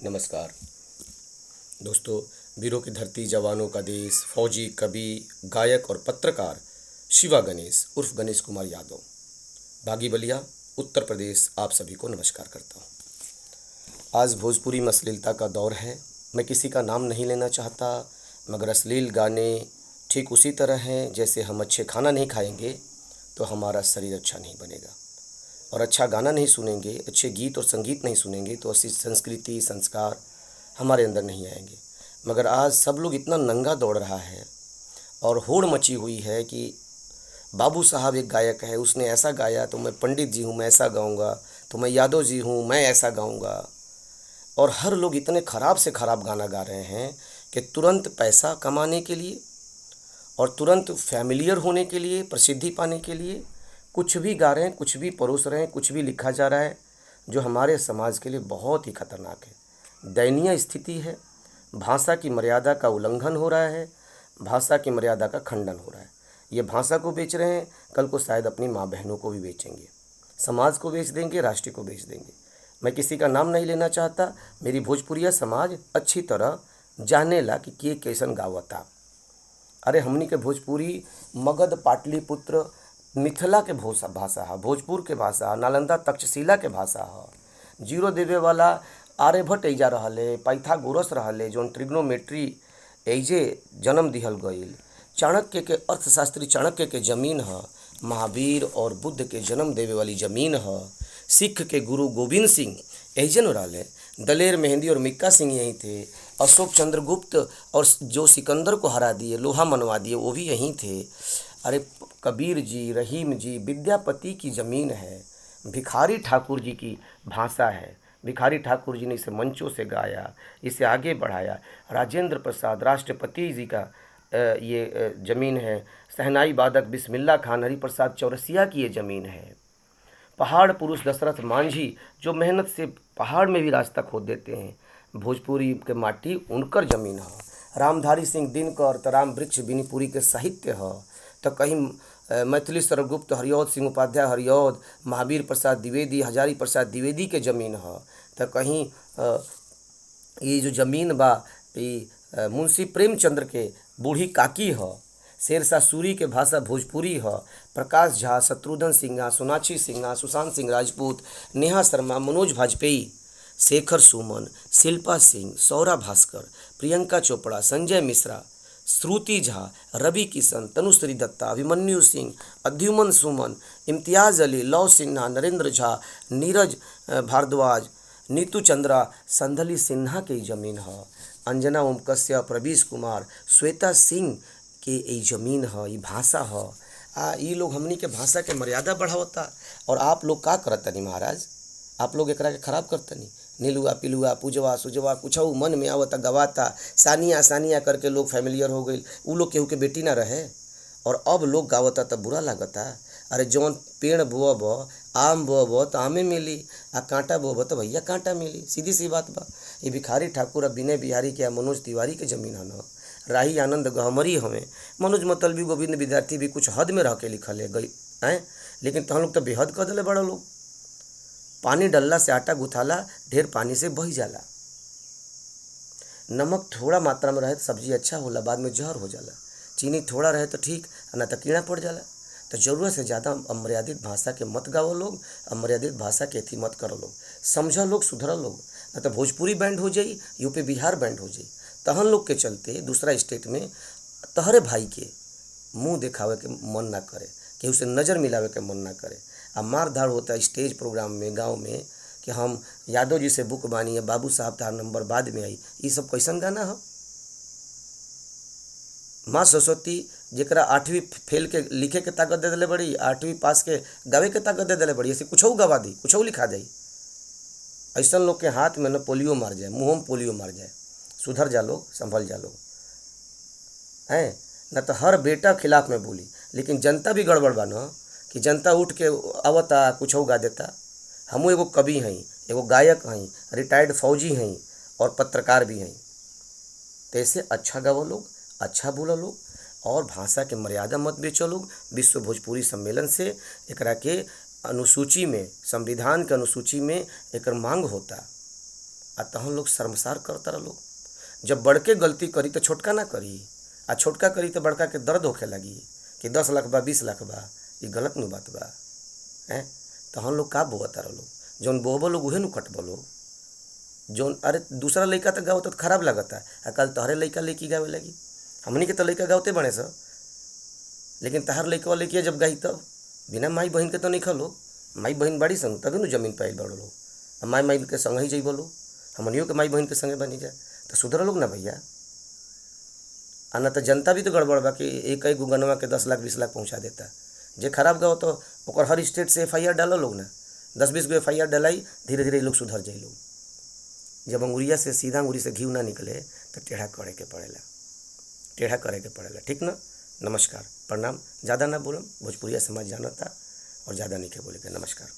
नमस्कार दोस्तों। वीरों की धरती, जवानों का देश, फौजी, कवि, गायक और पत्रकार शिवा गणेश उर्फ गणेश कुमार यादव, बागी बलिया, उत्तर प्रदेश, आप सभी को नमस्कार करता हूँ। आज भोजपुरी में अश्लीलता का दौर है। मैं किसी का नाम नहीं लेना चाहता, मगर अश्लील गाने ठीक उसी तरह हैं जैसे हम अच्छे खाना नहीं खाएंगे तो हमारा शरीर अच्छा नहीं बनेगा, और अच्छा गाना नहीं सुनेंगे, अच्छे गीत और संगीत नहीं सुनेंगे तो अच्छी संस्कृति संस्कार हमारे अंदर नहीं आएंगे। मगर आज सब लोग इतना नंगा दौड़ रहा है और होड़ मची हुई है कि बाबू साहब एक गायक है, उसने ऐसा गाया तो मैं पंडित जी हूँ मैं ऐसा गाऊँगा, तो मैं यादव जी हूँ मैं ऐसा गाऊँगा। और हर लोग इतने ख़राब से ख़राब गाना गा रहे हैं कि तुरंत पैसा कमाने के लिए और तुरंत फैमिलियर होने के लिए, प्रसिद्धि पाने के लिए कुछ भी गा रहे हैं, कुछ भी परोस रहे हैं, कुछ भी लिखा जा रहा है, जो हमारे समाज के लिए बहुत ही खतरनाक है। दयनीय स्थिति है। भाषा की मर्यादा का उल्लंघन हो रहा है, भाषा की मर्यादा का खंडन हो रहा है। ये भाषा को बेच रहे हैं, कल को शायद अपनी माँ बहनों को भी बेचेंगे, समाज को बेच देंगे, राष्ट्र को बेच देंगे। मैं किसी का नाम नहीं लेना चाहता। मेरी भोजपुरिया समाज अच्छी तरह जाने ला कि के कैसन गावता। अरे हमनी के भोजपुरी मगध, पाटलिपुत्र, मिथिला के भाषा है, भोजपुर के भाषा है, नालंदा तक्षशिला के भाषा है। जीरो देवे वाला आर्यभट्ट एजा रहले, पाइथागोरस रहले, जौन ट्रिग्नोमेट्री एजे जन्म दिहल गईल। चाणक्य के अर्थशास्त्री चाणक्य के जमीन ह, महावीर और बुद्ध के जन्म देवे वाली जमीन ह। सिख के गुरु गोविंद सिंह एजे न रहले, दलेर मेहंदी और मिक्का सिंह यहीं थे। अशोक चंद्रगुप्त और जो सिकंदर को हरा दिए, लोहा मनवा दिए, वो भी यहीं थे। अरे कबीर जी, रहीम जी, विद्यापति की ज़मीन है। भिखारी ठाकुर जी की भाषा है। भिखारी ठाकुर जी ने इसे मंचों से गाया, इसे आगे बढ़ाया। राजेंद्र प्रसाद राष्ट्रपति जी का ये ज़मीन है। शहनाई वादक बिस्मिल्ला खान, हरिप्रसाद चौरसिया की ये ज़मीन है। पहाड़ पुरुष दशरथ मांझी, जो मेहनत से पहाड़ में भी रास्ता खोद देते हैं, भोजपुरी के माटी उनकर ज़मीन है। रामधारी सिंह दिनकर तो राम वृक्ष बिनीपुरी के साहित्य है। तो कहीं मैथिली सर्वगुप्त, हरिऔध सिंह उपाध्याय हरिऔध, महावीर प्रसाद द्विवेदी, हजारी प्रसाद द्विवेदी के ज़मीन है। तो कहीं ये जो ज़मीन बा ये मुंशी प्रेमचंद्र के बूढ़ी काकी है। शेरशाह सूरी के भाषा भोजपुरी है। प्रकाश झा, शत्रुघ्न सिन्हा, सोनाक्षी सिन्हा, सुशांत सिंह राजपूत, नेहा शर्मा, मनोज वाजपेयी, शेखर सुमन, शिल्पा सिंह, सौरा भास्कर, प्रियंका चोपड़ा, संजय मिश्रा, श्रुति झा, रवि किशन, तनुश्री दत्ता, अभिमन्यु सिंह, अद्युमन सुमन, इम्तियाज़ अली, लव सिन्हा, नरेंद्र झा, नीरज भारद्वाज, नीतू चंद्रा, संधली सिन्हा के ज़मीन है। अंजना ओम कश्यप, रवीश कुमार, श्वेता सिंह के ये ज़मीन है, ये भाषा है। आ ये लोग हमनी के भाषा के मर्यादा बढ़ावता और आप लोग का करतनी महाराज? आप लोग एकरा के खराब करतनी। नीलुआ पिलुआ पूजवा सुजवा कुछ मन में आवता गवाता, सानिया सानिया करके लोग फैमिलियर हो गई। उ लोग केहू के बेटी ना रहे और अब लोग गावता तब बुरा लागता। अरे जौन पेड़ बोअब, आम बोअब तो आमे मिली, आ कांटा बोअब तो भैया कांटा मिली। सीधी सी बात बा। ये भिखारी ठाकुर, विनय बिहारी के, मनोज तिवारी के जमीन है न। राही आनंद गहमरी हमें, मनोज मतलबी, गोविंद विद्यार्थी भी कुछ हद में रह के लिखल है गई हैं, लेकिन तहन लोग तो बेहद कर दिले बड़ा लोग। पानी डलला से आटा गुथाला, ढेर पानी से बही जाला। नमक थोड़ा मात्रा में रहे तो सब्जी अच्छा होला, बाद में जहर हो जाला। चीनी थोड़ा रहे तो ठीक, ना तो कीड़ा पड़ जाला। तो ज़रूरत से ज़्यादा अमर्यादित भाषा के मत गाओ लोग, अमर्यादित भाषा के अथी मत करो लोग। समझो लोग, सुधरो लोग, ना तो भोजपुरी बैंड हो जाई, यूपी बिहार बैंड हो जाई। तहन लोग के चलते दूसरा स्टेट में तहरे भाई के मुँह दिखावे के मन ना करे, केहू से नज़र मिलावे के मन ना करे। आ मार धाड़ होता है स्टेज प्रोग्राम में, गांव में, कि हम यादव जी से बुक बानी है, बाबू साहब तार नंबर बाद में आई। ये सब कैसन गाना है? माँ सरस्वती जरा 8वीं फेल के लिखे के ताकत दे दिले बड़ी, 8वीं पास के गावे के ताकत दे दिले बड़ी, ऐसे कुछ गवा दी, कुछ लिखा जाई। ऐसा लोग के हाथ में न पोलियो मार जाए, मुँह में पोलियो मार जाए। सुधर जा लोग, संभल जा लोग, हैं न तो हर बेटा खिलाफ में बोली। लेकिन जनता भी गड़बड़ बा न, कि जनता उठ के आवता कुछ गा देता। हमू एगो कवि हई, एगो गायक हई, रिटायर्ड फौजी हई और पत्रकार भी हई। तो ऐसे अच्छा गावो लोग, अच्छा बोलो लोग और भाषा के मर्यादा मत बेचो लोग। विश्व भोजपुरी सम्मेलन से एकरा के अनुसूची में, संविधान के अनुसूची में एकर मांग होता। आ तहन लोग शर्मसार करता लोग। जब बड़के गलती करी तो छोटका ना करी, आ छोटका करी तो बड़का के दर्द होखे लगी कि 10 लाख बा 20 लाख बा, ये गलत नु बात बा। हैं तहन लोग का बोअता लोग, जौन बोहबो लोग उहे नु कटबो लोग। जौन अरे दूसरा लइका तो गावत तो खराब लगता, आ कल तोहरे लइका लइकी गावे लगी। हमनी के तो लइका गावते बने स, लेकिन तहार लइकवा लइकिया जब गाई तब बिना माई बहिन के तो नहीं खलो। माई बहिन बाड़ी सन तभी नु जमीन पे आइल बड़ो लोग, आ माई माई के संग ही जइबो लोग, हमनियों के माई बहिन के संगे बनी जा तो सुधर लोग ना भैया। आ ना तो जनता भी तो गड़बड़ बा कि एक एक गनवा के 10 लाख 20 लाख पहुंचा देता। जे खराब गाओ तो ओकर हर स्टेट से एफ I R डालो लोग ना, 10-20 गो एफ I R डलाई, धीरे धीरे लोग सुधर जाई लोग। जब अंगुरिया से सीधा अंगुरी से घी ना निकले तो टेढ़ा करे के पड़ेला, टेढ़ा करे के पड़ेला, ठीक ना। नमस्कार, प्रणाम। ज़्यादा ना बोलम, भोजपुरिया समाज जानता और ज़्यादा नहीं के बोले के। नमस्कार।